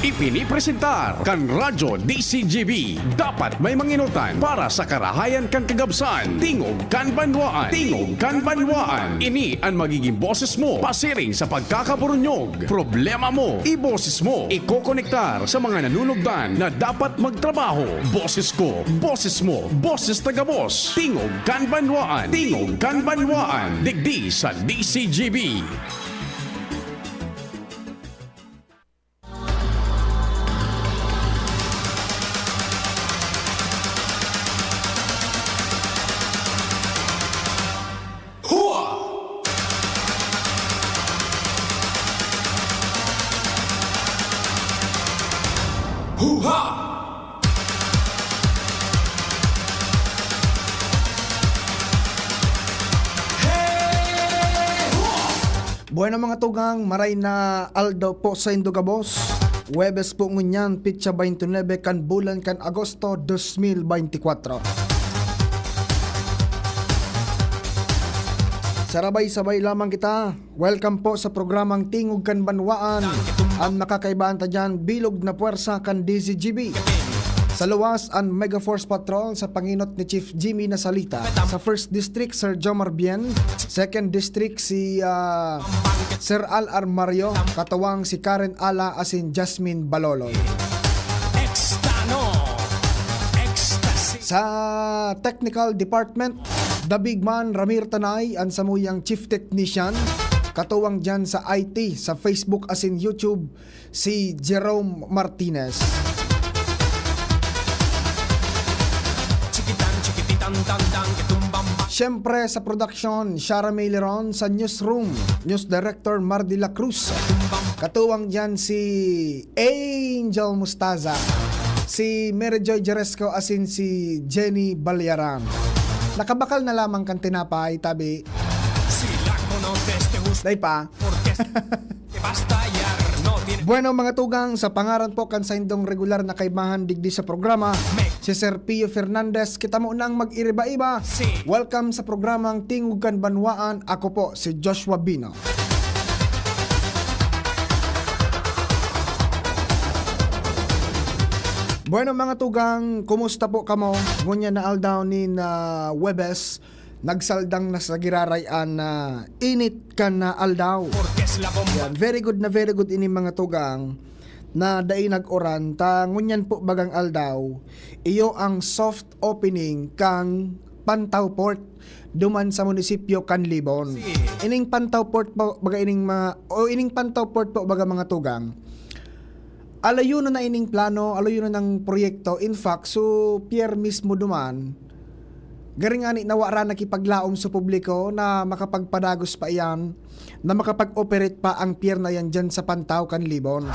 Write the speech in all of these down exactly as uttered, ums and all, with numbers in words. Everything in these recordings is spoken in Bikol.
Ipinipresentar kan Radyo D C G B. Dapat may manginotan para sa karahayan kan kagabsan. Tingog kan Banwaan. Tingog kan Banwaan. Ini an magiging boses mo pasiring sa pagkakaburunyog. Problema mo, iboses mo. Ikokonektar sa mga nanunugdan na dapat magtrabaho. Boses ko, boses mo, boses tagabos. Tingog kan Banwaan. Tingog kan Banwaan. Digdi sa D C G B. Hua! Huha! Hey! Hua! Bueno, mga tugang, maray na aldaw po saindo gabos. Huwebes po ngunyan, petsa twenty-nine kan bulan kan Agosto, dos mil beintikwatro. Sarabay-sabay lamang kita. Welcome po sa programang Tingog kan Banwaan. An makakaibahan ta diyan, bilog na puwersa kan D Z G B. Sa luwas, an Mega Force Patrol sa pangenot ni Chief Jimmy Nasalita. Sa First District, Sir Jomar Bien. Second District, si, ah, Sir Al Armario. Katuwang si Karen Ala asin Jasmine Balolon. Extano. Ecstasy. Sa Technical Department, The Big Man, Ramir Tanay, an samuyang Chief Technician. Katuwang diyan sa I T, sa Facebook asin YouTube, si Jerome Martinez. Siyempre, sa production, Shara May Leron, sa newsroom, News Director Mar de la Cruz. Katuwang diyan si Angel Mustaza, si Mary Joy Jeresco, asin si Jenny Balyaran. Nakabakal na lamang kan tinapay, tabi. Dai pa. Bueno, mga tugang, sa pangaran po kan saindong regular na kaibahan digdi sa programa, si Sir Pio Fernandez, kita mo nang mag-iriba-iba. Welcome sa programang Tingog kan Banwaan. Ako po si Joshua Bino. Bueno, mga tugang, kumusta po kamo? Ngunyan na aldaw nin, ah, Huwebes, nagsaldang na sa giraray an, ah, init kan, ah, aldaw. Yan, very good na very good ini, mga tugang, na dai nag-uran. Ta ngunyan po bagang aldaw, iyo ang soft opening kan Pantaw Port duman sa munisipyo kan Libon. Ining Pantaw Port po, baga ining mga, o ining Pantaw Port po, baga mga tugang, alayon na ining plano, alayon na ng proyekto. In fact, so pier mismo duman, gari ngani na wara nakipaglaom sa publiko na makapagpadagos pa iyan, na makapag-operate pa ang pier na yan dyan sa Pantaw kan Libon.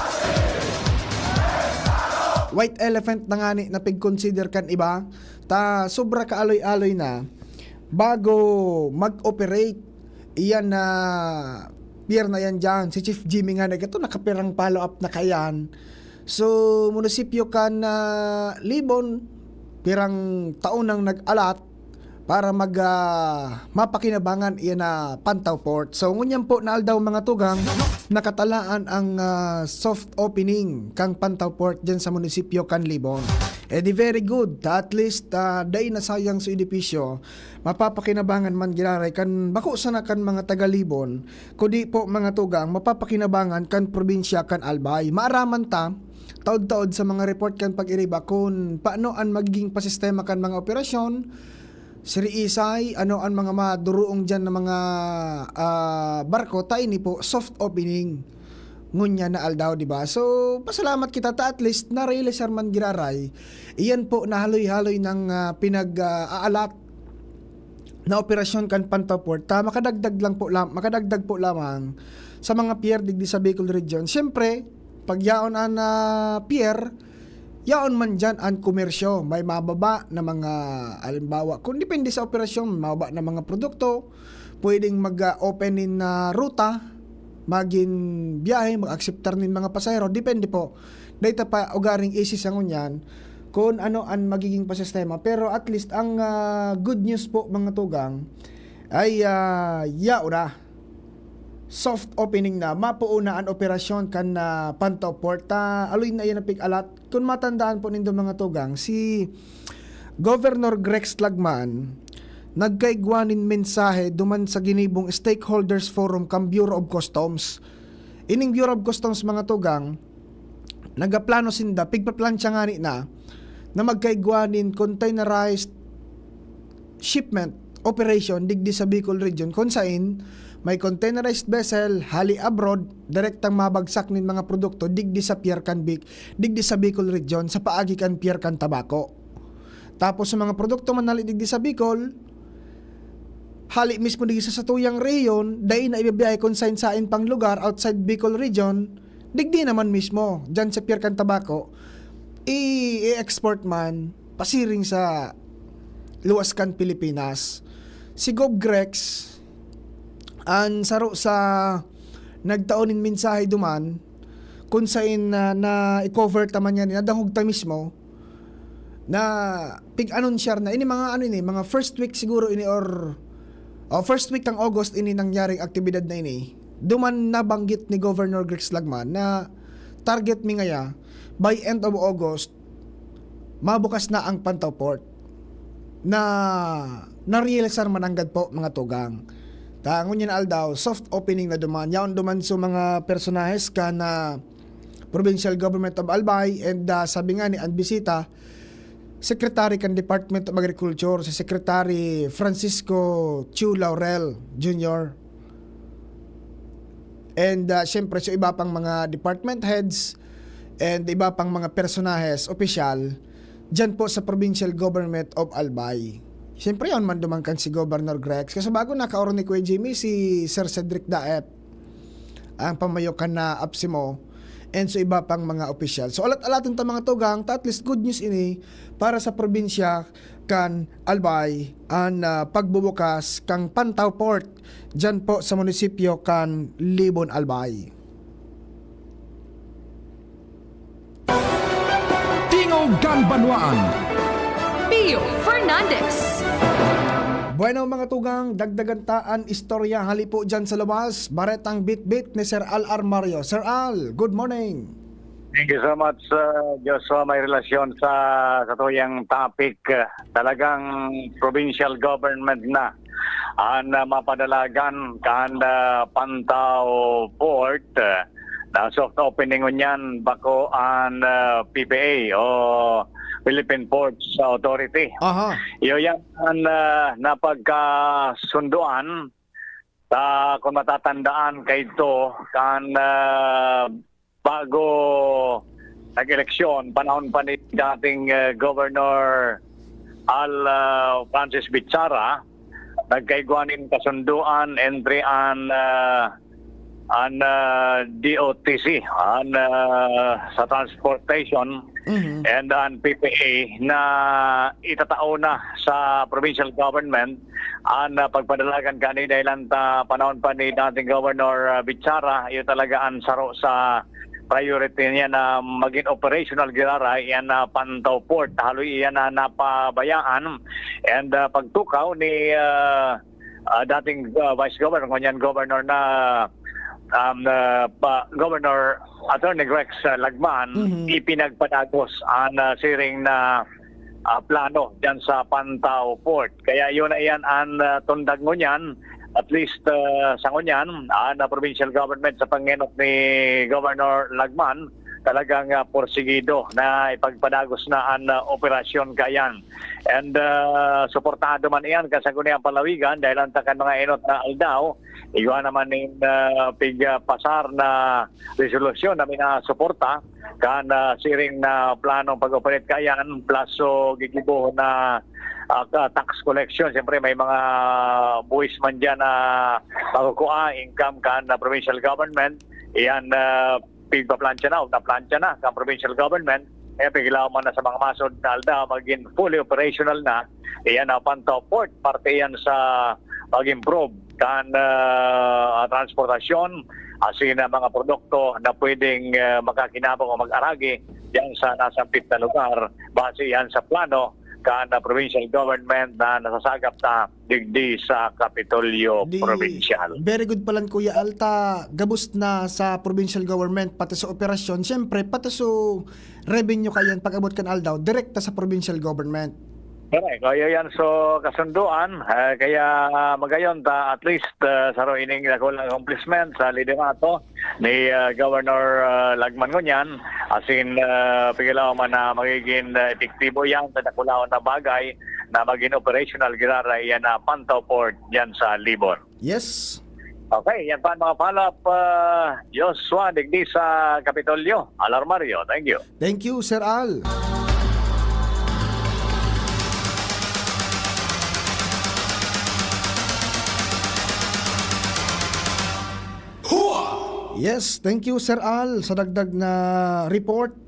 White elephant na ngani na pag-consider kan iba, ta sobra kaaloy-aloy na bago mag-operate iyan na pier na yan dyan. Si Chief Jimmy nga na ito, nakapirang follow-up na kayan. So, munisipyo kan, ah, Libon, pirang taon nang nag-alat para mag, ah, mapakinabangan iyan na Pantaw Port. So, ngunyan po na aldaw, mga tugang, nakatalaan ang, ah, soft opening kang Pantaw Port dyan sa munisipyo kan Libon. Eh di very good. At least, ah, dai nasayang sa edipisyo, mapapakinabangan man giraray kan bako sana kan mga taga Libon, kundi po, mga tugang, mapapakinabangan kan probinsya kan Albay. Maaraman ta, taod-taod sa mga report kan pag-iriba kun paano an magiging pasistema kan mga operasyon, siriisay, ano an mga maduruong diyan na mga, ah, barko, ta ini po, soft opening ngunyan na aldaw, di ba? So, pasalamat kita ta at least na-realize man giraray. Iyan po, nahaloy-haloy ng, ah, pinag, ah, aalat na operasyon kan Pantaw Port, ta makadagdag lang po lam-, makadagdag po lamang sa mga pier digdi sa Bicol Region. Siyempre, pag yaon an, ah, pier, yaon man diyan an komersyo. May mababa na mga, halimbawa, kung depende sa operasyon, mababa na mga produkto, pwedeng mag, ah, open nin, ah, ruta, magin biyahe, mag-akseptar nin mga pasahero, depende po. Dai ta pa ugaring isi sa ngunyan kung ano an magiging pasistema. Pero at least, ang, ah, good news po, mga tugang, ay, ah, yaon na. soft opening na, mapoon na an operasyon kan, ah, Pantaw Port. Ta, aloy na iyan ang pig-alat. Kun matandaan po nindo, mga tugang, si Governor Grex Lagman nagkaigwa nin mensahe duman sa ginibong Stakeholders Forum kan Bureau of Customs. Ining Bureau of Customs, mga tugang, nagaplano sinda, pigpaplansya ngani na, na magkaigwa nin containerized shipment operation digdi sa Bicol Region, kun sain may containerized vessel hali abroad, direktang mabagsak nin mga produkto digdi sa pier kan Bic-, digdi sa Bicol Region, sa paagi kan pier kan Tabaco. Tapos sa mga produkto man hali digdi sa Bicol, hali mismo digdi sa satuyang rehiyon, dai na ibibiyahe kun sain-sain pang lugar outside Bicol Region, digdi naman mismo, diyan sa pier kan Tabaco, i-, i-export man pasiring sa luwas kan Pilipinas. Si Gov Grex, an saro sa nagtao nin mensahe duman, kun sain na, na i-cover ta man yan, nadangog ta mismo, na pig-anunsyar na. Ini mga ano ini, mga first week siguro ini or, o, first week ng August ini nangyaring aktibidad na ini. Duman nabanggit ni Governor Grex Lagman na target mi ngaya, by end of August, mabukas na ang Pantaw Port na narealisar mananggad po, mga tugang. Ta, ngunyan aldaw, soft opening na duman. Yaon duman sa mga personahes kan, ah, Provincial Government of Albay, and, ah, sabi nga ni an bisita, Secretary kan Department of Agriculture, si Secretary Francisco Chu Laurel Junior. And, ah, siyempre, sa iba pang mga department heads and iba pang mga personahes, opisyal, dyan po sa Provincial Government of Albay. Siyempre, yaon man duman kan si Governor Grex. Kasi bago nakaorong ni Kuya Jimmy, si Sir Cedric Daep, ang pamayo kan na APSEMO, and sa iba pang mga opisyal. So, alat-alaton ta, mga tugang, ta at least good news ini para sa probinsya kan Albay, an, ah, pagbubukas kan Pantaw Port dyan po sa munisipyo kan Libon, Albay. Tingog kan Banwaan. Pio Fernandez. Bueno, mga tugang, dagdagan ta an istorya hali po dyan sa luwas. Baretang bitbit ni Sir Al Armario. Sir Al, good morning. Thank you so much, uh, Joshua. May relasyon sa, sa tuyang topic, uh, talagang provincial government na an, uh, mapadalagan kan, uh, Pantaw Port, uh, na soft opening ngunyan, bako an, uh, P P A o Philippine Ports Authority. Aha. Iyo yan an, uh, napagkasunduan. Ta, kung matatandaan kaidto, kan, ah, bago nag-eleksyon, panahon pa ni dating, ah, Governor Al, ah, Francis Bichara, nagkaigwa nin kasunduan entre an, ah, an, ah, D O T C, an, ah, sa transportation, Mhm. and an P P A na itatao na sa provincial government an, ah, pagpadalagan kani dahilan ta panahon pa ni dating Governor, ah, Bichara, iyo talaga an saro sa priority niya na magin operational giraray iyan na Pantaw Port. Haloy iyan na napabayaan. And, ah, pagtukaw ni, ah, ah, dating, ah, Vice Governor, ngunyan Governor na, um, ah, pa, Governor Attorney Grex, ah, Lagman, Mhm. ipinagpadagos an, ah, siring na, ah, plano diyan sa Pantaw Port. Kaya yun na iyan an, ah, tundag ngunyan. At least, ah, sa ngunyan, an, ah, provincial government sa pangenot ni Governor Lagman, talagang, ah, porsigido na ipagpadagos na an, ah, operasyon kayan. And, ah, suportado man iyan kan Sangguniang Palawigan dahil an takan mga enot na aldaw, igwa naman nin, ah, pig, ah, pasar na resolusyon na minasuporta kan, ah, siring na planong pag-operate kayan, plus so gigibo na, ah, ka-, tax collection. Siyempre, may mga buwis man diyan na makukua, income kan, ah, provincial government. Iyan, ah, pigpaplantya na o naplantya na kan provincial government. Kaya pigilaw man na sa mga masod na aldaw, maging fully operational na. Iyan ang Pantaw Port, parte yan sa pag-improve kan, ah, transportasyon, asin na mga produkto na pwedeng, ah, makakinabang o mag-aragi diyan sa nasambit na lugar. Base yan sa plano kan, ah, provincial government na nasasagap ta digdi sa Kapitolyo Di, Provincial. Very good palan, Kuya Al, ta gabos na sa provincial government, pati sa operasyon, siyempre, pati sa revenue kayan, pag-abot kan aldaw, direkta sa provincial government. Correct. Kaya yan, so, kasunduan, eh, kaya, ah, magayon ta, at least, ah, saro ining dakulang accomplishment sa liderato ni, ah, Governor, ah, Lagman ngunyan, asin, ah, pigalaw man na magiging, ah, epektibo yan sa dakulaon na bagay na maging operational giraray yan na Pantaw Port dyan sa Libon. Yes. Okay, yan pa ang mga follow-up, ah, Joshua, digdi sa Kapitolyo. Alarmario, thank you. Thank you, Sir Al. Yes, thank you, Sir Al, sa dagdag na report.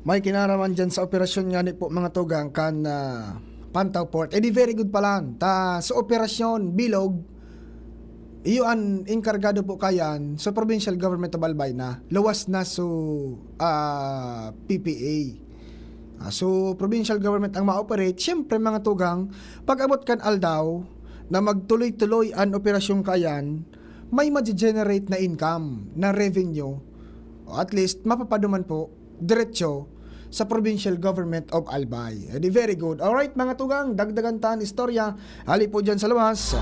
May kinaraman dyan sa operasyon nga ni po, mga tugang, kan, ah, Pantaw Port. Eh, di very good palan. Ta, sa operasyon, bilog, iyo an inkargado po kayan sa provincial government of Albay na. Luwas na so, ah, P P A. Ah, so, provincial government ang ma-operate. Siyempre, mga tugang, pag-abot kan aldaw na magtuloy-tuloy an operasyon kayan, may ma-generate na income, na revenue. O at least, mapapaduman po, diretso sa Provincial Government of Albay. Eh, di very good. Alright, mga tugang, dagdagan ta an istorya. Hali po dyan sa luwas.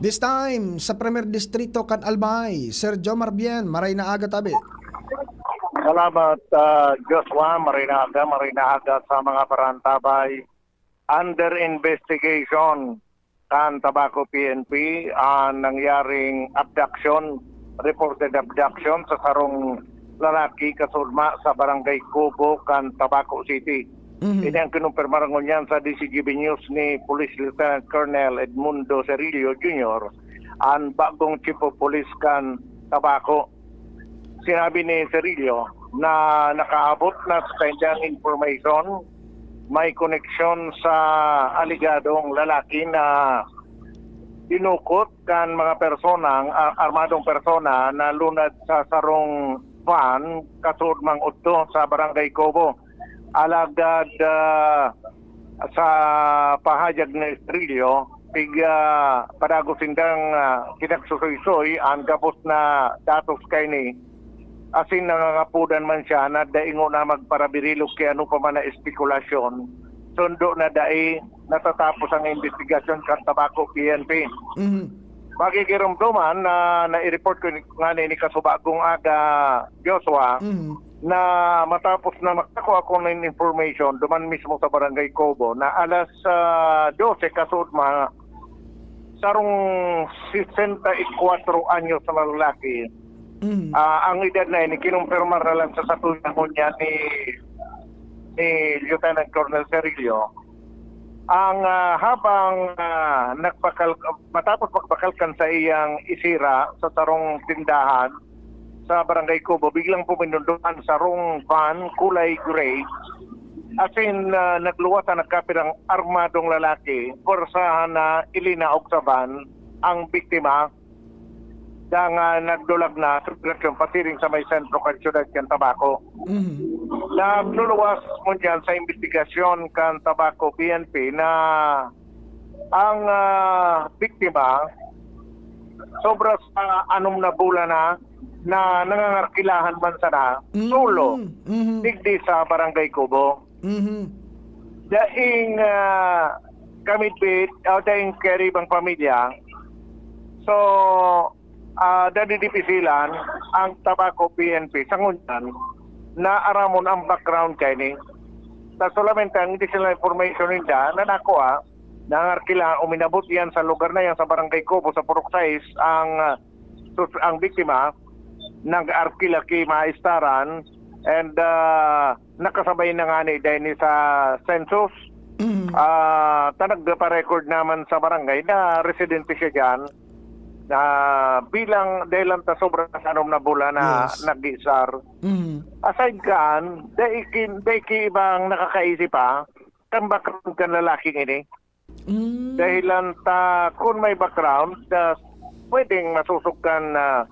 This time, sa Premier Distrito kan Albay, Sir Jomar Bien, maray na aga tabi. Salamat, ah, Joshua. Maray na aga, maray na aga sa mga parantabay. Under investigation kan Tabaco P N P ang nangyaring abduction, reported abduction sa sarong lalaki kasurma sa Barangay Kubo kan Tabaco City. Mhm. Ini ang kinumpirmar ngunyan sa D C G B News ni Police Lieutenant Colonel Edmundo Cerillo Junior, ang bagong Chief of Police kan Tabaco. Sinabi ni Cerillo na nakaabot na sa saindang information, may koneksyon sa aligadong lalaki na dinukot kan mga persona, ah, armadong persona na lunad sa sarong van, kasuodmang udto sa Barangay Kubo. Alagad, ah, sa pahayag ni Estrillo, pig, ah, padagos sindang, ah, kinagsusoysoy an gabos na datos kaini, asin nangangapodan man siya na dai ngona magparabirilog ki ano pa man na espekulasyon, sundo na dai natatapos ang imbestigasyon kan Tabaco P N P. Mhm. Magigiromdoman na nai-report ko ni, ngani ni kasubagong aga, Joshua, Mhm. na matapos na makakua ko nin information duman mismo sa Barangay Kubo na alas, ah, dose kasuodma, sarong sesenta y kuwatro anyos na lalaki. Mhm. Ah, ang edad na ini, kinumpirmar na lang sa satuya ngunyan ni, ni Lieutenant Colonel Cerillo. Ang, ah, habang, ah, nagbakal, matapos magbakal kan saiyang isira sa sarong tindahan sa Barangay Kubo, biglang pumindundo an sarong van kulay gray. Asin, ah, nagluwas an nagkapirang armadong lalaki, pwersahan na ilinaog sa van ang biktima. Dangan nagdulag na sa direksyon pasiring sa may sentro kan siyudad kan Tabaco. Mhm. Nagluluwas ngunyan sa imbestigasyon kan Tabaco P N P na ang, ah, biktima, sobra sa anom na bulan na, na nangangarkilahan man sana, Mm. solo, Mhm. digdi sa Barangay Kubo. Mhm. Daing, ah, kamidbid, o daing kairibang pamilya. So, ah, nadidipisilan ang Tabaco P N P sa ngunyan na aramon ang background kaini. Ta solamente ang additional information ninda na nakuha, nangarkila, uminabot yan sa lugar na yan, sa Barangay Kubo, sa Purok sais, ang, ah, sus-, ang biktima, nag-arkila ki Maistaran, and, ah, nakasabay na ngani dahil ni sa census. Mm. Ah, ta nagpa-record naman sa barangay na residente siya diyan, na bilang dahil lang ta sobra sa anom na bulan na Yes. nag-iisar. Mm. Aside kan, dai kin-, dai ki ibang nakakaisip pa, kan background kan lalaking ini. Mm. Dahilan ta, kung may background, ah, pwedeng masusog kan, ah,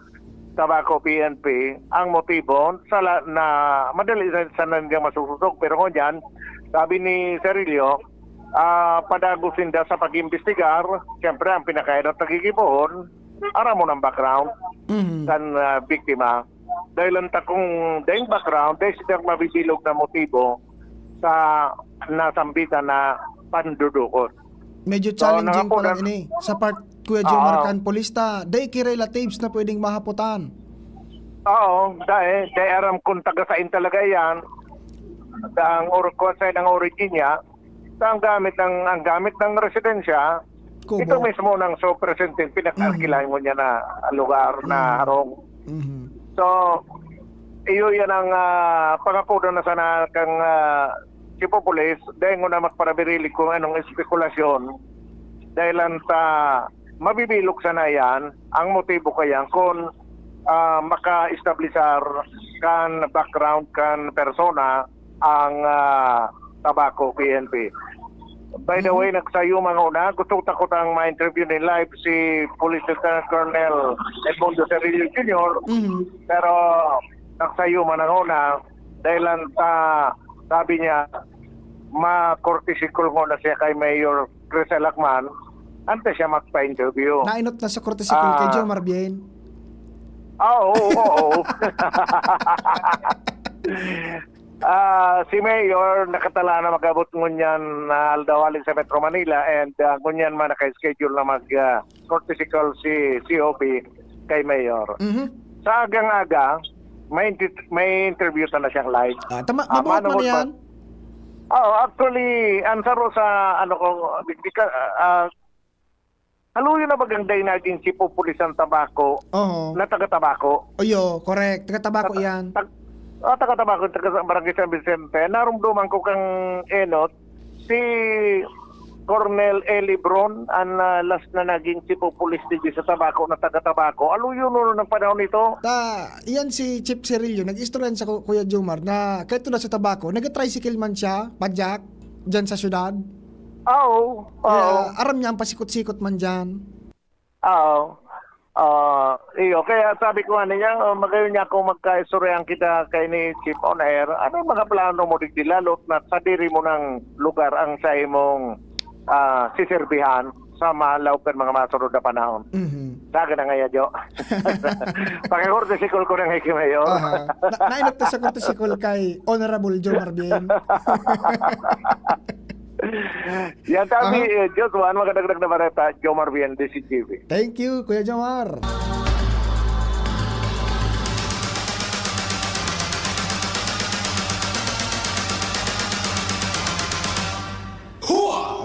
Tabaco P N P ang motibo sa la-, na madali na sana nindang masusosog. Pero ngunyan, sabi ni Serillo, ah, padagos sinda sa pag-imbestigar. Siyempre, ang pinakainot na gigibohon, aram mo ng background Mhm. kan, ah, biktima. Dahil ang takong daing background, dahil siya mabibilog na motibo sa nasambitan na pandudukot. Medyo So, challenging pa lang nangapunan- ini sa part, Kuya Jomar, Oo. kan pulis ta, dai ki relatives na pwedeng mahapotan. Oo, dai, dai aram kung taga saan talaga yan. Ang or-, kung saan ang origin niya. Ang gamit ng, ang gamit ng residensya, Kubo. ito mismo ng superintendent, pinag-alkilahan Mhm. mo niya na lugar na Mhm. harong. Mhm. So, iyo yan ang, ah, pangapodan na sana kang, ah, Chief of Police, dahil na magparabirilig kung anong espekulasyon. Dahil lang sa mabibilog sana yan, ang motibo kaya kung, ah, maka-establisar kan background kan persona ang, ah, Tabaco P N P. By the Mhm. way, nagsayuma nguna, gusto ko takot ang ma-interview ni live si Police Lieutenant Colonel Edmundo Cerrillo Junior, Mhm. pero nagsayuma nguna dahil lang sa, sabi niya, ma-courtesy call nguna siya kay Mayor Chris Lacman, antes siya magpa-interview. Nainot na sa courtesy call kay Ah. Jomar Bien. Ah, oo, oo. Ah, si Mayor nakatala na mag-abot ngunyan na aldaw hali sa Metro Manila and, ah, ngunyan man naka-schedule na mag, ah, courtesy call si C O P kay Mayor. Mhm. Sa agang-aga, may inti-, may interview sana siyang live. Ah, tama, Ah, mabuhat man manuhot yan? ba? Oo, actually, ang saro sa, ano ko, di, di ka, ah, haluyo na bagang day naging chief of police ang Tabaco, Oo. na taga Tabaco. Oyo, correct. Taga Tabaco Taga, yan. tag-, ah, taga Tabaco, taga sa Barangay San Vicente. Narumduman ko kang enot, si Colonel Eli Bron, ang, ah, last na naging chief of police digdi sa Tabaco, na taga Tabaco. Haluyo no, ng panahon nito. Ta, yan si Chief Cirillo, nag-istorya sa Ku-, Kuya Jomar, na kahit na sa Tabaco, nag-tricycle man siya, padyak, dyan sa syudad. Ah, oo. Kaya Oo. aram niya ang pasikot-sikot man dyan. Oo. Ah, iyo, kaya sabi ko nga niya, oh, magayon niya kung magkaistoryahan kita kay ni Chief on Air. Ano yung mga plano mo digdi, lalo na sadiri mo ng lugar ang sa imong, ah, siserbihan sa malaog kan mga masunod na panahon? Mhm. Sa akin na nga, Jo. Pakikorte sikol ko na nga, Kimayo. Aha. Na, nainot ta sa korte sikol kay Honorable Jomar Bien. Yan, sabi, Aha. eh, Joshua, ano makadagdag na bareta? Jomar Bien, D C T V. Thank you, Kuya Jomar.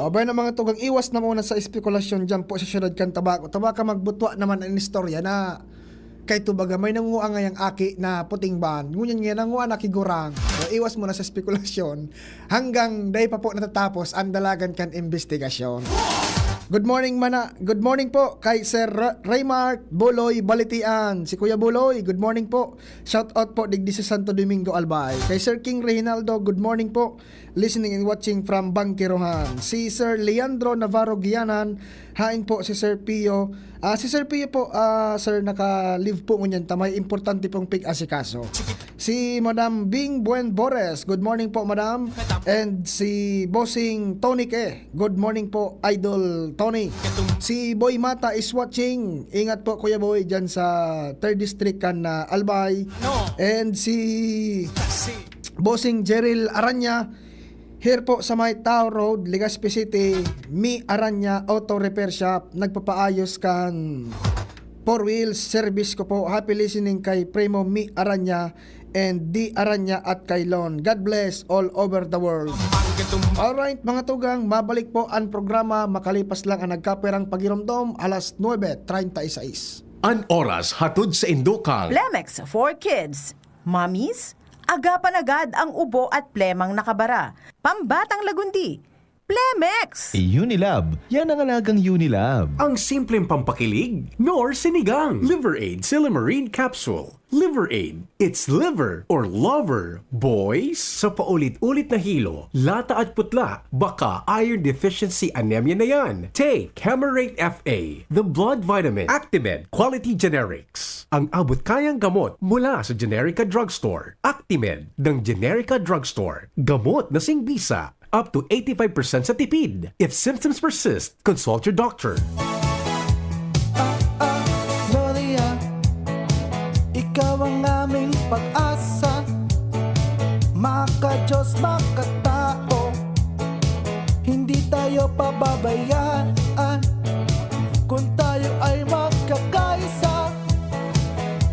Abay na, mga tugang, iwas na muna sa espekulasyon dyan po sa siyudad kan Tabaco. Tabaka magbutwa naman ang istorya na kay tubaga may nangungua ngayang aki na puting ban. Ngunyan nga nangungua na kigurang. So, iwas muna sa espekulasyon hanggang dai pa po natatapos ang dalagan kan imbestigasyon. Good morning, mana-, good morning po kay Sir Ra-, Raymark Buloy Balitian. Si Kuya Buloy, good morning po. Shout out po digdi sa Santo Domingo, Albay. Kay Sir King Reginaldo, good morning po. Listening and watching from Bangkirohan. Si Sir Leandro Navarro Gianan, hain po si Sir Pio. Ah, si Sir Pio po, ah, sir, naka-leave po ngunyan ta may importante pong pig-asikaso. Si Madam Bing Buen Bores, good morning po, Madam. And si Bossing Tony Ke, good morning po, Idol Tony. Si Boy Mata is watching. Ingat po, Kuya Boy, dyan sa third District kan, ah, Albay. And si Bossing Jeril Aranya, here po sa may Tao Road, Legazpi City, Mi Aranya Auto Repair Shop, nagpapaayos kan four wheels service ko po. Happy listening kay Primo Mi Aranya and Di Aranya at kay Lon. God bless all over the world. Alright, mga tugang, mabalik po ang programa makalipas lang ang nagkapirang pagiromdom, alas nuebe treinta y seis. An oras hatod sa indokang Lemex for Kids. Mommies, agapan agad ang ubo at plemang nakabara. Pambatang Lagundi, Plemex! Unilab, yan ang alagang Unilab. Ang simpleng pampakilig, Knorr Sinigang. Liver Aid Silymarin Capsule. Liver Aid, it's liver or lover, boys. Sa paulit-ulit na hilo, lata at putla, baka iron deficiency anemia na yan. Take Camerate F A, the blood vitamin, Actimed Quality Generics. Ang abot kayang gamot mula sa Generica Drugstore. Actimed ng Generica Drugstore. Gamot na singbisa. Up to eighty-five percent sa tipid. If symptoms persist, consult your doctor. Ah, ah, Gloria, ikaw ang aming pag-asa. Maka-Diyos, makatao, hindi tayo pababayaan. Kung tayo ay magkakaisa,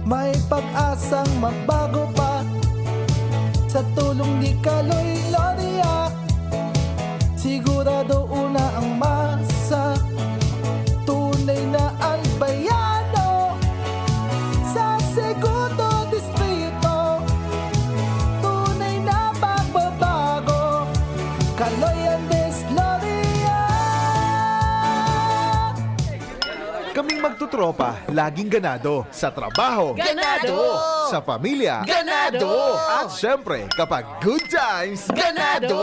may pag-asang magbago pa. Sa tulong ni Kaloy Gloria, sigurado una ang masa. Tunay na albayano sa segundo distrito. Tunay na pagbabago. Kaloy Andes Gloria. Kaming magtutropa, laging ganado. Sa trabaho. Ganado! Sa pamilya. Ganado! At syempre, kapag good times. Ganado!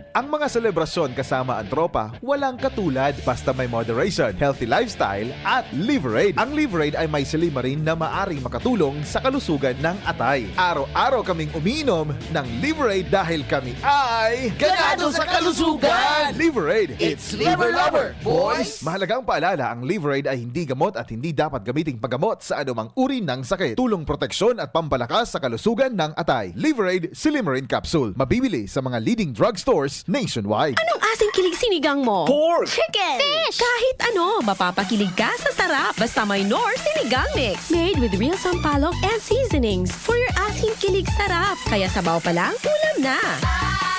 Ang mga selebrasyon kasama ang tropa, walang katulad basta may moderation, healthy lifestyle, at Liver Aid. Ang Liver Aid ay may silymarin na maaring makatulong sa kalusugan ng atay. Araw-araw kaming umiinom ng Liver Aid dahil kami ay Ganado sa kalusugan! Liver Aid! It's Liver Lover, boys! Mahalagang paalala, ang Liver Aid ay hindi gamot at hindi dapat gamiting paggamot sa anumang uri ng sakit. Tulong proteksyon at pampalakas sa kalusugan ng atay. Liver Aid Silymarin Capsule. Mabibili sa mga leading drugstores nationwide. Anong asing kilig sinigang mo? Pork! Chicken! Fish! Kahit ano, mapapakilig ka sa sarap. Basta may Knorr Sinigang Mix. Made with real sampalok and seasonings. For your asing kilig sarap. Kaya sabaw pa lang, ulam na.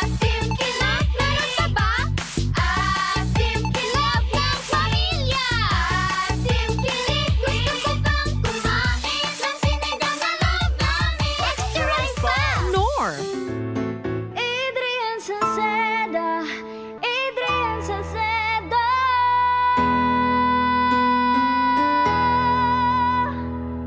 Asim kilab na ng taba. Asim kilab ng pamilya. Asim kilab, gusto ko pang kumain ng sinigang na loob namin. Extra rice pa! Knorr! Adrian Salceda, Adrian Salceda.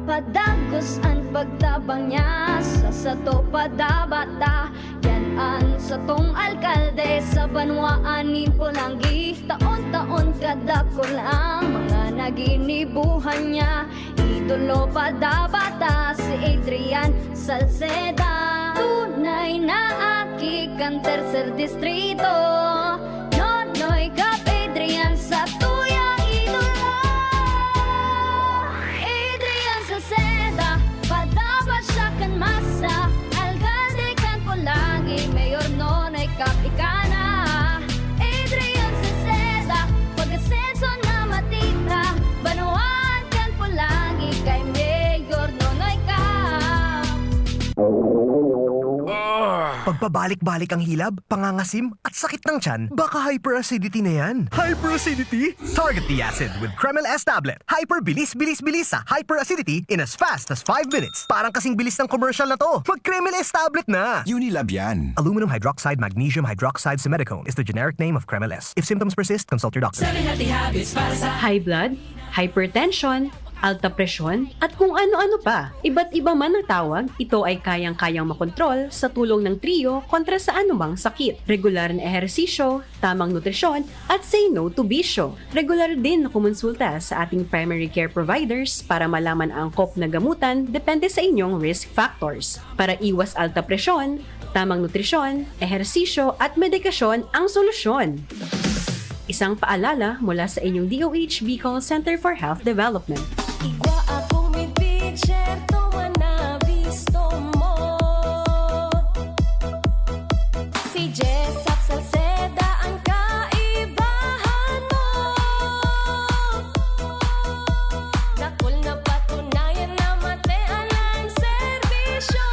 Padagos an pagtabang niya sa sato padabata. Yan an satong alkalde sa banwaan nin Polangui. Taon-taon kadakul ang mga naginibuhan niya. Idolo padabata si Adrian Salceda. Tunay na aki kan tercer distrito. Nonoy Cap Adrian sa tuya idolo. Adrian Salceda, padaba siya kan masa. Alkalde kan Polangui, Mayor Nonoy Cap ika na. Adrian Salceda, pag-asenso na matita. Banwaan kan Polangui kay Mayor Nonoy Cap. Pagpabalik-balik ang hilab, pangangasim, at sakit ng tiyan, baka hyperacidity na yan. Hyperacidity? Target the acid with Kremil S tablet. Hyper bilis, bilis, bilis sa hyperacidity in as fast as five minutes. Parang kasing bilis ng commercial na to. Mag Kremil S tablet na! Unilab yan. Aluminum hydroxide magnesium hydroxide simethicone is the generic name of Kremil S. If symptoms persist, consult your doctor. Seven healthy habits para sa high blood, hypertension, alta presyon, at kung ano-ano pa. Iba't iba man ang tawag, ito ay kayang-kayang makontrol sa tulong ng Trio kontra sa anumang sakit. Regular na ehersisyo, tamang nutrisyon, at say no to bisyo. Regular din na kumonsulta sa ating primary care providers para malaman ang angkop na gamutan depende sa inyong risk factors. Para iwas alta presyon, tamang nutrisyon, ehersisyo, at medikasyon ang solusyon. Isang paalala mula sa inyong D O H Bicol Center for Health Development. Igwa akong midpitcher, tuman na bisto mo. Si Jessop Salceda ang kaibahan mo. Dakul na patunayan na matean ang serbisyo.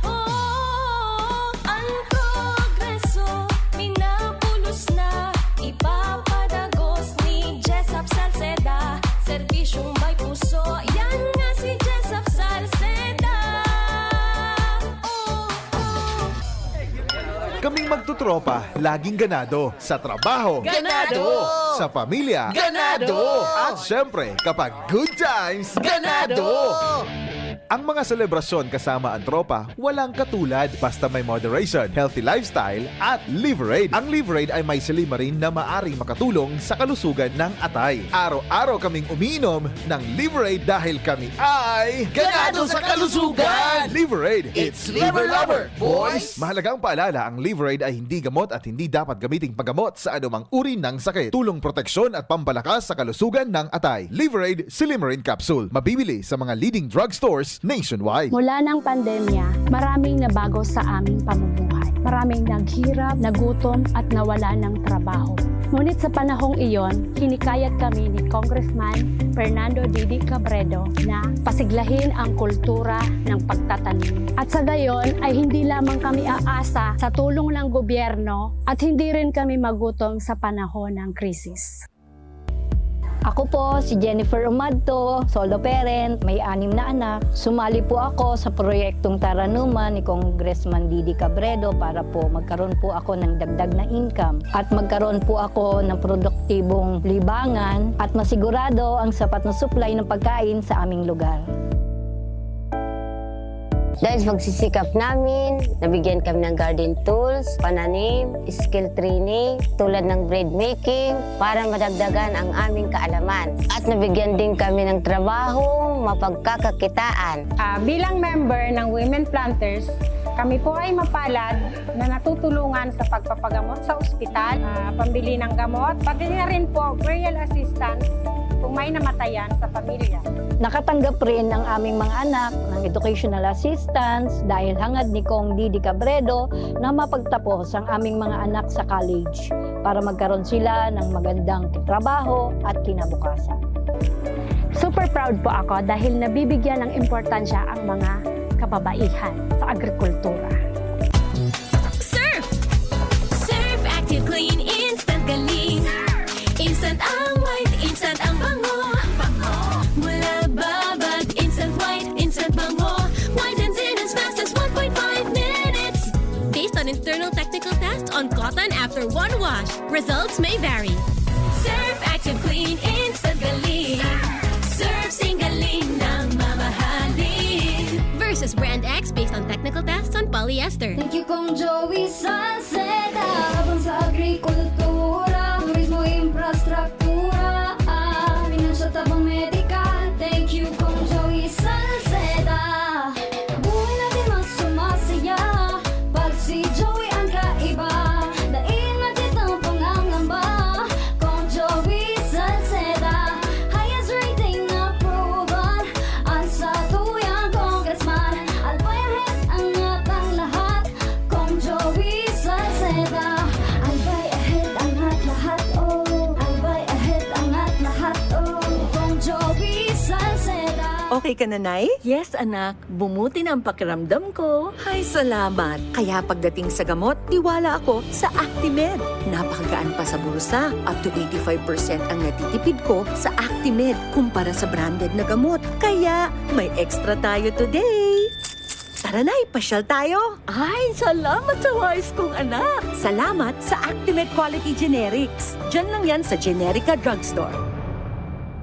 Oh, ang progreso, minabulos na, ipapadagos ni Jessop Salceda. Serbisyong may Magtutropa, laging ganado. Sa trabaho, Ganado! Sa pamilya, Ganado! At syempre, kapag good times, Ganado! Ang mga selebrasyon kasama ang tropa, walang katulad. Basta may moderation, healthy lifestyle, at Liverade. Ang Liverade ay may silymarin na maaring makatulong sa kalusugan ng atay. Araw-araw kaming umiinom ng Liverade dahil kami ay Ganado sa kalusugan! Liverade, it's Liver Lover, boys! Mahalagang paalala, ang Liverade ay hindi gamot at hindi dapat gamiting panggamot sa anumang uri ng sakit. Tulong proteksyon at pampalakas sa kalusugan ng atay. Liverade Silymarin Capsule. Mabibili sa mga leading drugstores nationwide. Mula ng pandemya, maraming nabago sa aming pamumuhay. Maraming naghirap, nagutom, at nawala ng trabaho. Ngunit sa panahong iyon, hinikayat kami ni Congressman Fernando Didi Cabredo na pasiglahin ang kultura ng pagtatanim. At sa gayon ay hindi lamang kami aasa sa tulong ng gobyerno at hindi rin kami magutom sa panahon ng krisis. Ako po si Jennifer Umadto, solo parent, may anim na anak. Sumali po ako sa proyektong Taranuman ni Congressman Didi Cabredo para po magkaroon po ako ng dagdag na income at magkaroon po ako ng produktibong libangan at masigurado ang sapat na supply ng pagkain sa aming lugar. Dahil sa pagsisikap namin, nabigyan kami ng garden tools, pananim, skill training, tulad ng bread making, para madagdagan ang aming kaalaman. At nabigyan din kami ng trabaho, mapagkakakitaan. Ah, bilang member ng Women Planters, kami po ay mapalad na natutulungan sa pagpapagamot sa ospital, ah, pambili ng gamot, pati na rin po burial assistance kung may namatayan sa pamilya. Nakatanggap rin ang aming mga anak ng educational assistance dahil hangad ni Cong Didi Cabredo na mapagtapos ang aming mga anak sa college para magkaroon sila ng magandang trabaho at kinabukasan. Super proud po ako dahil nabibigyan ng importansya ang mga kababaihan sa agrikultura. Surf! Surf Active Clean Instant Galing. Instant ang white, instant ang bango. Mula babad, instant white, instant bango. Whitens in as fast as one point five minutes. Based on internal technical test on cotton after one wash, results may vary. Surf Active Clean Instant Galing. Surf sing galing ng mamahalin. Versus Brand X based on technical tests on polyester. Thank you, Cong Joey Salceda. Habang sa agrikultura, turismo, infrastruktura, ah, pinansyal, tabang medikal. Thank you, Cong Joey Salceda. Buhay natin mas sumasaya pag si Joey ang kaiba. Dai na kitang pangangamba, Cong Joey Salceda. Highest rating na proven, ang satuyang congressman. Albay ahead, angat ang lahat, Cong Joey Salceda. Albay ahead, angat lahat, oh. Albay ahead, angat lahat, oh. Cong Joey Salceda. Okay ka na, Nay? Yes, anak. Bumuti na ang pakiramdam ko. Hay, salamat. Kaya pagdating sa gamot, tiwala ako sa Actimed. Napakagaan pa sa bulsa. Up to eighty-five percent ang natitipid ko sa Actimed kumpara sa branded na gamot. Kaya, may extra tayo today. Tara na, ipasyal tayo. Ay, salamat sa wais kong anak. Salamat sa Actimed Quality Generics. Diyan lang yan sa Generica Drugstore.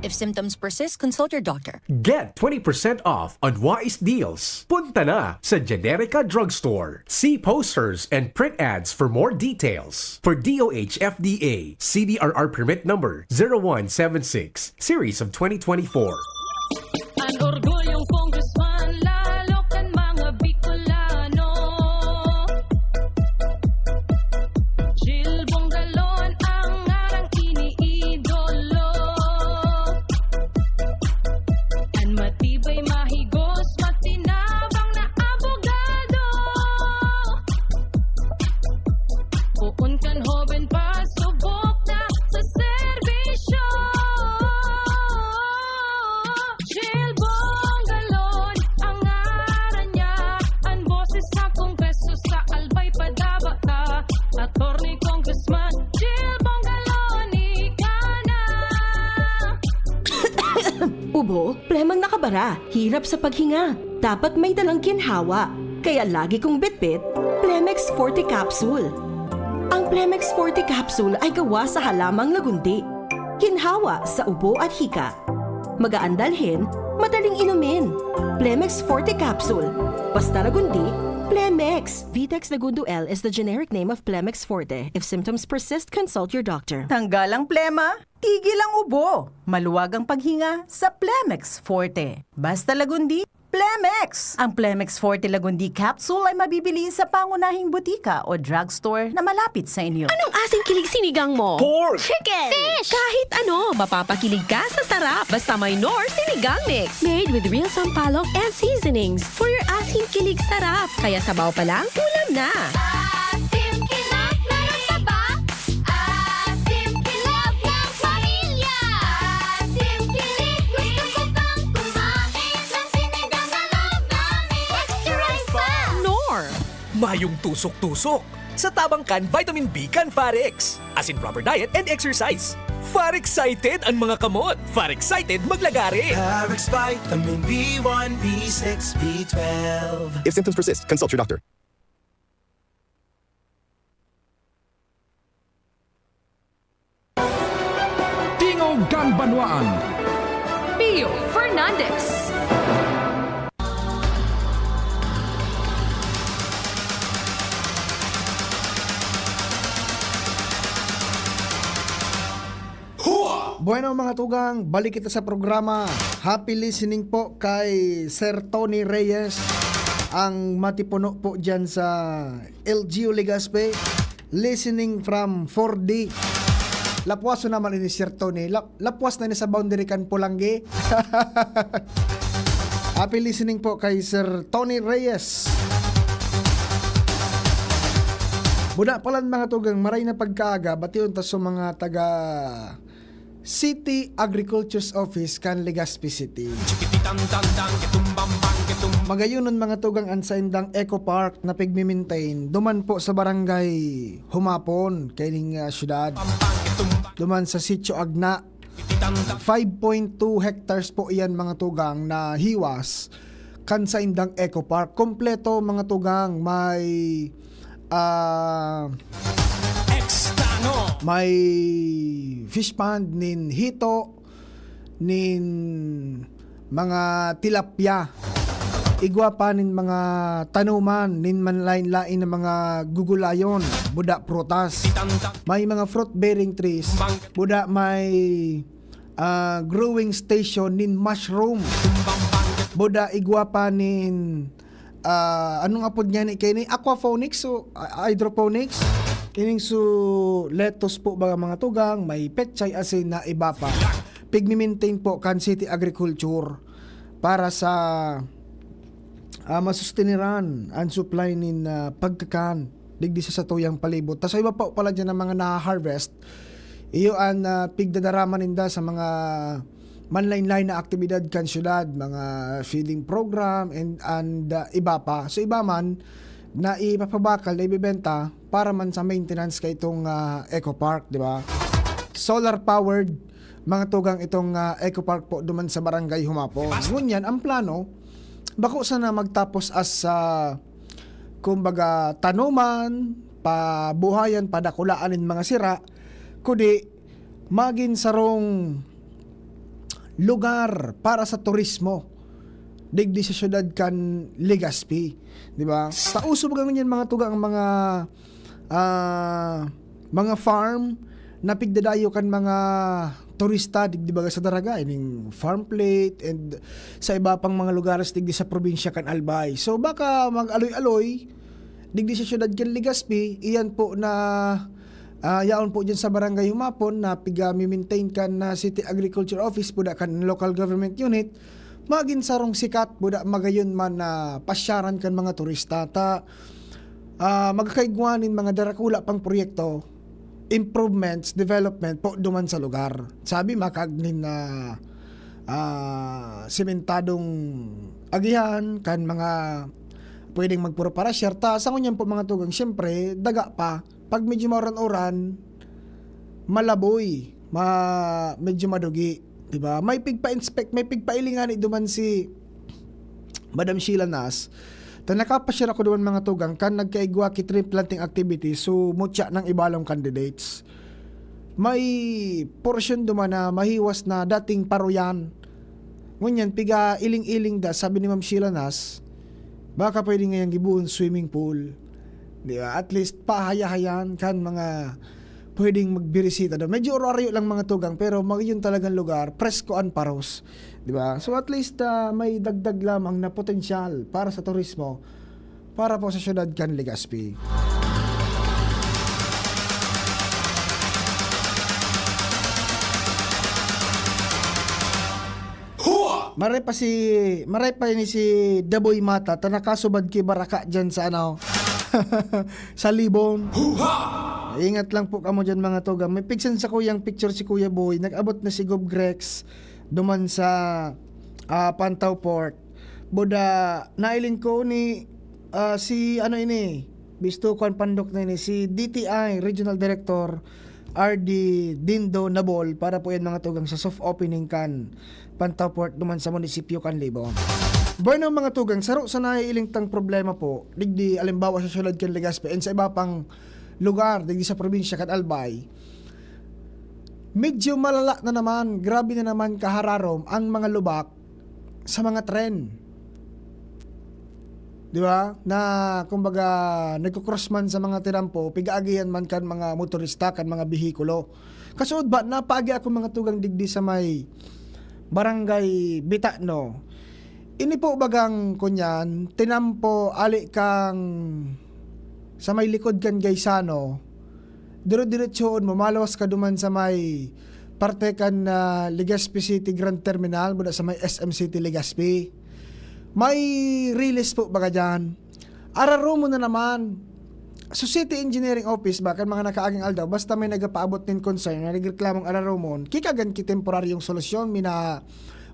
If symptoms persist, consult your doctor. Get twenty percent off on Wise Deals. Punta na sa Generica Drugstore. See posters and print ads for more details. For D O H F D A, C D R R permit number zero one seven six, series of twenty twenty-four. An orgulyong congressman, lalo kan mga Bicolano. Jill Bongalon ang ngarang iniidolo. An matibay, mahigos, matinabang na abogado. Poon kan hoben pa, subok na sa serbisyo. Jill Bongalon ang ngaran niya, an boses sa Kongreso sa Albay Padaba ta. Attorney Congressman Jill Bongalon, ika na. Ubo, plemang nakabara, hirap sa paghinga. Dapat may dalang ginhawa. Kaya lagi kong bitbit, Plemex Forte Capsule. Plemex Forte Capsule ay gawa sa halamang lagundi. Ginhawa sa ubo at hika. Magaan dalhin, madaling inumin. Plemex Forte Capsule. Basta lagundi, Plemex. Vitex Lagundo L is the generic name of Plemex Forte. If symptoms persist, consult your doctor. Tanggal ang plema, tigil ang ubo, maluwag ang paghinga sa Plemex Forte. Basta lagundi, Plemex! Ang Plemex Forte Lagundi Capsule ay mabibili sa pangunahing butika o drugstore na malapit sa inyo. Anong asing kilig sinigang mo? Pork! Chicken! Fish! Kahit ano, mapapakilig ka sa sarap. Basta may Knorr Sinigang Mix. Made with real sampalok and seasonings. For your asing kilig sarap. Kaya sabaw pa lang, ulam na! Asim kilig na saba. Asim kilig ng pamilya. Asim kilig. Gusto ko pang kumain ng sinigang na love namin. Extra rice pa. Knorr. Mayong tusok-tusok. Sa tabang kan, vitamin B kan Farex. Asin proper diet and exercise. Far excited an mga kamot. Far excited maglagare. Parex Vitamin B one, B six, B twelve. If symptoms persist, consult your doctor. Tingog kan Banwaan. Pio Fernandez. Hua! Bueno, mga tugang, balik kita sa programa. Happy listening po kay Sir Tony Reyes, ang matipuno po dyan sa L G U Legazpi. Listening from four D. Lapwaso naman ini, Sir Tony. Lap-, lapwas na ini sa boundary kan Polangui. Happy listening po kay Sir Tony Reyes. Buda palan, mga tugang, maray na pagkaaga, bation ta sa mga taga City Agriculture's Office kan Legazpi City. Magayonon, mga tugang, an saindang Eco Park na pigmi-maintain duman po sa Barangay Humapon, kaining, ah, syudad. Duman sa Sitio Agna, five point two hectares po iyan, mga tugang, na hiwas kan saindang Eco Park. Kompleto, mga tugang, may, ah, Extano. May fish pond nin hito, nin mga tilapia. Igwa pa nin mga tanuman, nin manlaen-laen na mga gugulayon, buda prutas. May mga fruit-bearing trees, buda may, ah, growing station nin mushroom. Buda igwa pa nin, ah, anong apod niya ni, kay ni aquaponics o, ah, hydroponics? Ining su lettuce po, baga, mga tugang, may pechay asin na iba pa. Pigmi-maintain po kan City Agriculture para sa, ah, masustiniran an supply nin, ah, pagkakan digdi sa satuyang palibot. Tas sa iba pa pala diyan ang mga naha-harvest, iyo an, ah, pigdadarama ninda sa mga manlain-lain na aktibidad kan syudad, mga feeding program and, and, ah, iba pa. So, iba man na ipapabakal na ibebenta para man sa maintenance kaitong, ah, Eco Park, di ba? Solar powered, mga tugang, itong, ah, Eco Park po duman sa Barangay Humapon. Ngunyan, ang plano, bako sana magtapos as, ah, kumbaga, tanuman, pabuhayan, padakulaan nin mga sira, kundi magin sarong lugar para sa turismo digdi sa syudad kan Legazpi, di ba? Sa uso baga ngunyan, mga tugang, ang mga, ah, mga farm na pigdadayo kan mga turista digdi baga sa Daraga, ining Farm Plate and sa iba pang mga lugares digdi sa probinsya kan Albay. So, baka mag-aloy-aloy digdi sa syudad kan Legazpi, iyan po na, ah, yaon po dyan sa Barangay Humapon na piga-mi-maintain kan, ah, City Agriculture Office, buda kan local government unit, magin sarong sikat, buda magayon man na pasyaran kan mga turista. Ta, ah, magkaigwa nin mga darakula pang proyekto, improvements, development po duman sa lugar. Sabi, makagnin na, ah, sementadong agihan kan mga pwedeng magpuro para share. Ta, sa ngunyan po, mga tugang, siyempre, daga pa. Pag medyo mauran-uran, malaboy, ma-, medyo madugi, di ba? May pigpa-inspect, may pigpailing ngani duman si Madam Sheila Nas, Ta nakapasyar ako duman, mga tugang, kan nagkaigwa ki tree planting activity, so, mutya nang ibalong candidates. May porsyon duman na mahiwas na dating paroyan. Ngunyan, piga iling-iling da, sabi ni Ma'am Sheila Nas, baka pwede ngayang gibohon swimming pool. Di ba? At least, pahayahayan kan mga pwedeng magbirisita doon. Medyo urayo lang, mga tugang, pero mag-, yun talagang lugar, presko an paros. Di ba? So, at least, ah, may dagdag lamang na potensyal para sa turismo para po sa siyudad kan Legazpi. Hua! Maray pa si, maray pa ini si Daboy Mata, ta nakasubad ki Baraka dyan sa ano, sa Libon. Huha! Ingat lang po kamo dyan, mga tugang. May pigsan sa kuyang picture si Kuya Boy. Nag-abot na si Gob Grex duman sa, ah, Pantaw Port. Buda, nailing ko ni, ah, si ano ini, bisto ko an pandok na ini, si D T I Regional Director R D Dindo Nabol para po yan, mga tugang, sa soft opening kan Pantaw Port duman sa munisipyo kan Libon. Bueno, mga tugang, saro sa naiiling tang problema po, digdi alimbawa sa siyudad kan Legazpi and sa iba pang lugar digdi sa probinsya kan Albay, medyo malala na naman, grabe na naman kahararom ang mga lubak sa mga tren. Di ba? Na, kumbaga, nagko-cross man sa mga tinampo, pigaagihan man kan mga motorista, kan mga behikulo. Kasuod ba, napaagi ako, mga tugang, digdi sa may Barangay Bitano. Ini po bagang kunyan, tinampo ali kang sa may likod kan Gaisano, dire-diretsoon mo, maluwas ka duman sa may parte kan, ah, Legazpi City Grand Terminal, muna sa may S M City Legazpi. May riles po baga dyan. Araro mo na naman. So, City Engineering Office ba, kan mga nakaaging aldaw, basta may nagapaabot nin concern na nagreklamong araro mo, kikagan ki temporaryong solusyon, mina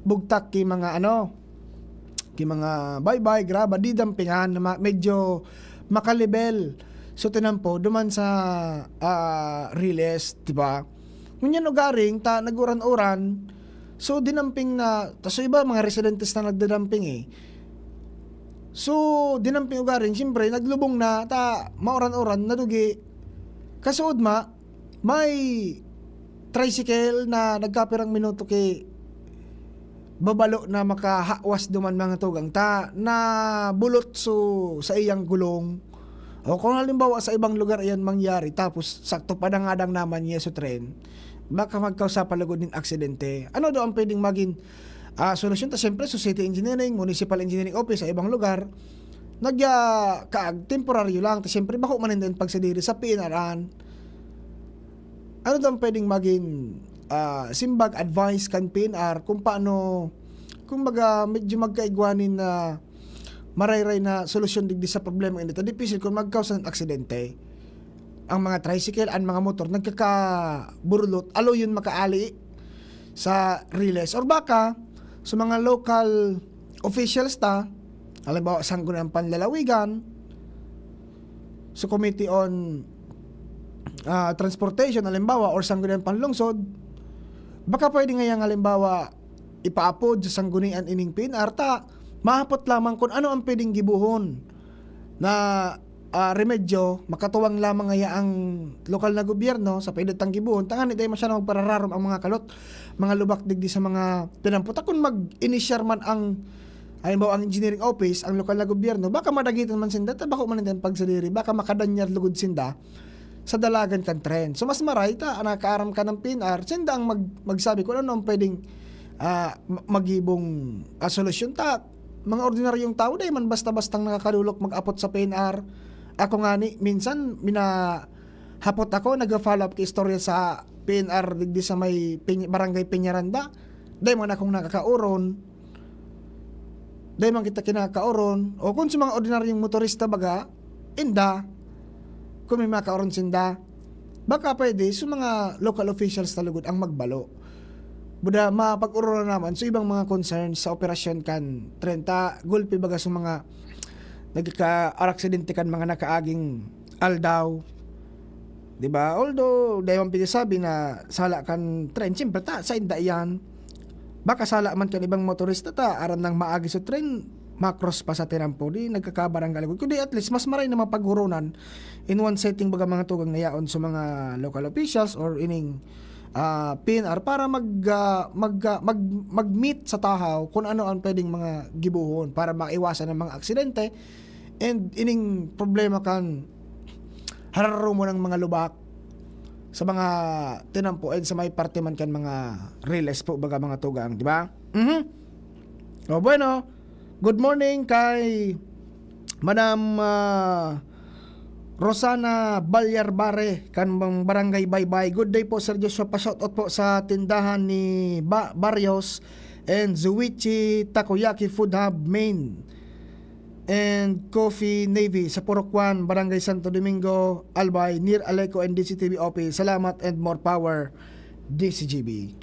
bugtak ki mga ano, ki mga baybay, graba, didampingan na ma-, medyo makalibel. So, tinampo, duman sa, ah, riles, di ba? Ngunyan ugaring, ta, nag-uran-uran, so, dinamping na, ta, so, iba, mga residentes na nagdadamping eh. So, dinamping ugaring, siyempre, naglubong na, ta, mauran-uran, nadugi. Kasuod ma, may tricycle na nagkapirang minuto ki babalo na makahawas duman, mga tugang, ta nabulot so sa iyang gulong. O kung halimbawa sa ibang lugar iyan mangyari, tapos sakto padangadang naman niya sa tren, baka magkausa pa lugod nin aksidente. Ano daw ang pwedeng maging, ah, solusyon? Ta siyempre, sa City Engineering, Municipal Engineering Office, sa ibang lugar, nagya, kaag, temporaryo lang. Ta siyempre, bako man ninda pagsadiri sa P N R an. Ano daw ang pwedeng maging, ah, simbag, advice kan P N R kung paano, kumbaga, medyo magkaigwa nin, ah, marayray na solusyon digdi sa problema ini? Ta dipisil kung magkausa nin aksidente. Ang mga tricycle, ang mga motor, nagkakaburulot, aloyon makaali sa riles. Or baka, sa mga local officials ta, halimbawa, Sangguniang Panlalawigan, sa Committee on, ah, Transportation, halimbawa, or Sangguniang Panlungsod, baka pwede ngayang, halimbawa, ipaapod sa sanggunian ining P N R ta, mahapot lamang kung ano ang pwedeng gibohon na, ah, remedyo, makatuwang lamang ngaya ang lokal na gobyerno sa pwede tang gibohon, tangani dai masyadong magparararom ang mga kalot, mga lubak digdi sa mga pinamputa. Kun mag-inisyar man ang, halimbawa, ang engineering office, ang lokal na gobyerno, baka madagitan man sinda, ta bako man ninda pagsadiri, baka makadanyar lugod sinda sa dalagan kan tren. So, mas maray ta, nakaaram ka ng P N R, sinda ang mag-, magsabi kung ano ang pwedeng, ah, ma-, magibong, ah, solusyon ta. Mga ordinaryong tao, dai man basta-bastang nakakalulok mag-apot sa P N R. Ako ngani, minsan, minahapot ako, nag-follow up ki istorya sa P N R digdi sa may Pin-, Barangay Peñaranda. Dai man akong nakakauron. Dai man kita kinakauron. O kung sa mga ordinaryong motorista baga, inda, kung may makauron sinda, baka pwede sa mga local officials ta lugod ang magbalo. Buda, mapag-ururan naman sa ibang mga concerns sa operasyon kan tren ta, gulpi baga sa mga nagkakaaksidente kan mga nakaaging aldaw. Di ba? Although, dai man pwede sabi na sala kan tren, siyempre ta, sa inda iyan. Baka sala man kan ibang motorista ta, aram nang maagi sa tren, ma-cross pa sa tinampo, di nagkakabarangay lugod. Kundi at least, mas maray na mapaghuronan in one setting, baga, mga tugang na yaon sa mga local officials or ining, ah, P N R para mag, ah, mag, ah, mag, mag-meet sa tahaw kung ano ang pwedeng mga gibohon para maiwasan ang mga aksidente and ining problema kan hararumon ang mga lubak sa mga tinampo and sa may parte man kan mga riles po, baga, mga tugang, di ba? Mhm. O, bueno, good morning kay Madam, ah, Rosana Balyarbare, kan Barangay Baybay. Good day po, Sir Joshua. Pa-shoutout po sa tindahan ni Ba-, Barrios and Zuichi Takoyaki Food Hub Main and Coffee Navy sa Purok one, Barangay Santo Domingo, Albay, near Aleco and D C T V office. Salamat and more power, D C G B.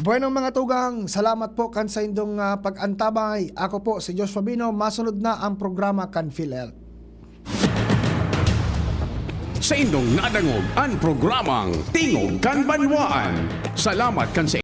Bueno, mga tugang, salamat po kan saindong, ah, pag-antabay. Ako po si Joshua Bino. Masunod na ang programa kan PhilHealth. Saindong nadangog an programang Tingog kan Banwaan. Salamat kan